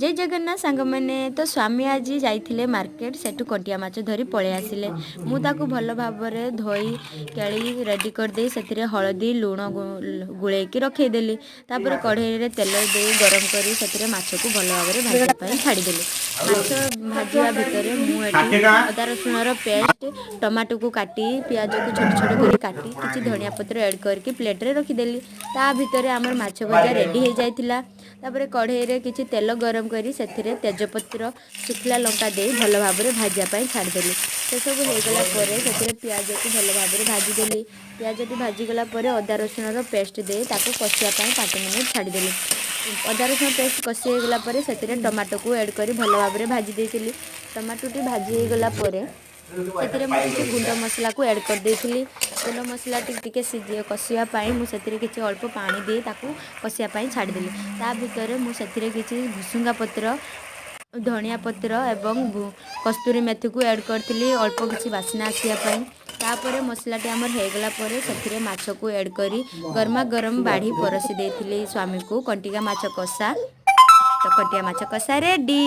ଜୟ ଜଗନ୍ନାଥ ସାଙ୍ଗମାନେ। ତ ସ୍ୱାମୀ ଆଜି ଯାଇଥିଲେ ମାର୍କେଟ, ସେଠୁ କଣ୍ଟିଆ ମାଛ ଧରି ପଳେଇ ଆସିଲେ। ମୁଁ ତାକୁ ଭଲ ଭାବରେ ଧୋଇ କେଳି ରେଡ଼ି କରିଦେଇ ସେଥିରେ ହଳଦୀ, ଲୁଣ ଗୋଳେଇକି ରଖେଇଦେଲି। ତାପରେ କଢ଼େଇରେ ତେଲ ଦେଇ ଗରମ କରି ସେଥିରେ ମାଛକୁ ଭଲ ଭାବରେ ଭାଜିବା ପାଇଁ ଛାଡ଼ିଦେଲି। ମାଛ ଭାଜିବା ଭିତରେ ମୁଁ ଏଠି 60 ଟଙ୍କା। ଅଦା ରସୁଣର ପେଷ୍ଟ, ଟମାଟୋକୁ କାଟି, ପିଆଜକୁ ଛୋଟ ଛୋଟ କରି କାଟି, କିଛି ଧନିଆ ପତ୍ର ଆଡ଼୍ କରିକି ପ୍ଲେଟ୍ରେ ରଖିଦେଲି। ତା ଭିତରେ ଆମର ମାଛ ଭଜା ରେଡ଼ି ହେଇଯାଇଥିଲା। ତାପରେ କଢ଼େଇରେ କିଛି ତେଲ ଗରମ କରି ସେଥିରେ ତେଜପତ୍ର, ଶୁଖିଲା ଲଙ୍କା ଦେଇ ଭଲ ଭାବରେ ଭାଜିବା ପାଇଁ ଛାଡ଼ିଦେଲି। ସେସବୁ ହେଇଗଲା ପରେ ସେଥିରେ ପିଆଜକୁ ଭଲ ଭାବରେ ଭାଜିଦେଲି। ପିଆଜଟି ଭାଜିଗଲା ପରେ ଅଦା ରସୁଣର ପେଷ୍ଟ ଦେଇ ତାକୁ କଷିବା ପାଇଁ 5 ମିନିଟ୍ ଛାଡ଼ିଦେଲି। ଅଦା ରସୁଣ ପେଷ୍ଟ କଷି ହେଇଗଲା ପରେ ସେଥିରେ ଟମାଟୋକୁ ଆଡ଼୍ କରି ଭଲ ଭାବରେ ଭାଜି ଦେଇଥିଲି। ଟମାଟୋଟି ଭାଜି ହେଇଗଲା ପରେ ସେଥିରେ ମୁଁ କିଛି ଗୁଣ୍ଡ ମସଲାକୁ ଆଡ଼୍ କରିଦେଇଥିଲି। ଗୁଣ୍ଡ ମସଲାଟି ଟିକେ କଷିବା ପାଇଁ ମୁଁ ସେଥିରେ କିଛି ଅଳ୍ପ ପାଣି ଦେଇ ତାକୁ କଷିବା ପାଇଁ ଛାଡ଼ିଦେଲି। ତା ଭିତରେ ମୁଁ ସେଥିରେ କିଛି ଭୃସୁଙ୍ଗା ପତ୍ର, ଧନିଆ ପତ୍ର ଏବଂ କସ୍ତୁରୀ ମେଥିକୁ ଆଡ଼୍ କରିଥିଲି, ଅଳ୍ପ କିଛି ବାସ୍ନା ଆସିବା ପାଇଁ। ତାପରେ ମସଲାଟି ଆମର ହେଇଗଲା ପରେ ସେଥିରେ ମାଛକୁ ଆଡ଼୍ କରି ଗରମା ଗରମ ବାଢ଼ି ପରସି ଦେଇଥିଲି ସ୍ୱାମୀକୁ କଣ୍ଟିକା ମାଛ କଷା। ତ କଣ୍ଟିଆ ମାଛ କଷା ରେଡ଼ି।